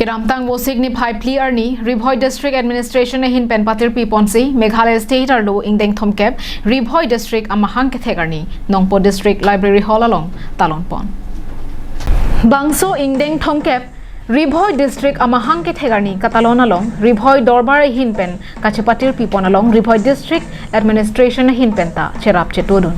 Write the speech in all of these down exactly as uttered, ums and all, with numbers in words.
Ramtang Vosik niphai phli arni Ri Bhoi District Administration ahin pen patirpi ponsi Meghalaya State arlo ingdeng thomkep Ri Bhoi District amahang kethek arni Nongpoh District Library Hall along talon pon. Bangso ingdeng thomkep Ri Bhoi District amahang kethek arni katalon along Ri Bhoi Dorbar ahin pen kachepatirpi pon along Ri Bhoi District Administration ahin pen ta cherap chetodun.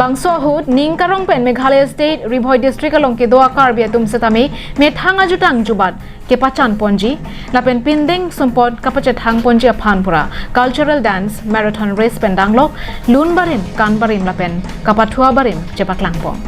Bangso ahut ning karong pen Meghalaya State Ri Bhoi District along kedo a-Karbi atum setame methang ajutang jubat kepachan ponji lapen pindeng sumpot kapachethang ponji aphan pura cultural dance marathon race pen danglok lun barim kan barim lapen kapathua barim chepaklang pon.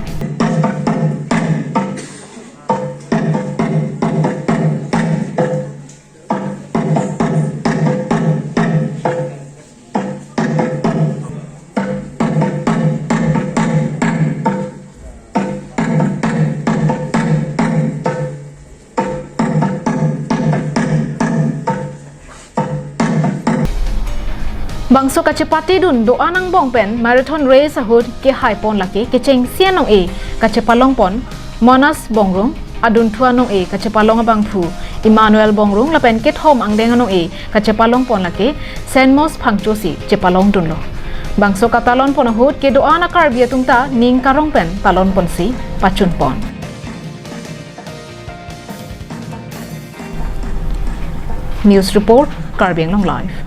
Bangso kachepatedun do-an angbong pen marathon race ahut kehai pon lake kechengsi anong-e kachepalong pon Monas Bongrung, adunthu anong-e kachepalong abangphu Emmanuel Bongrung lapen kethom angdeng anong-e kachepalong pon lake Senmos Phangcho si chepalong dunlo. Bangso katalon pon ahut kedo-an a-Karbi atum ta ning karong pen talon ponsi pachun pon. News report, Karbi Anglong Live.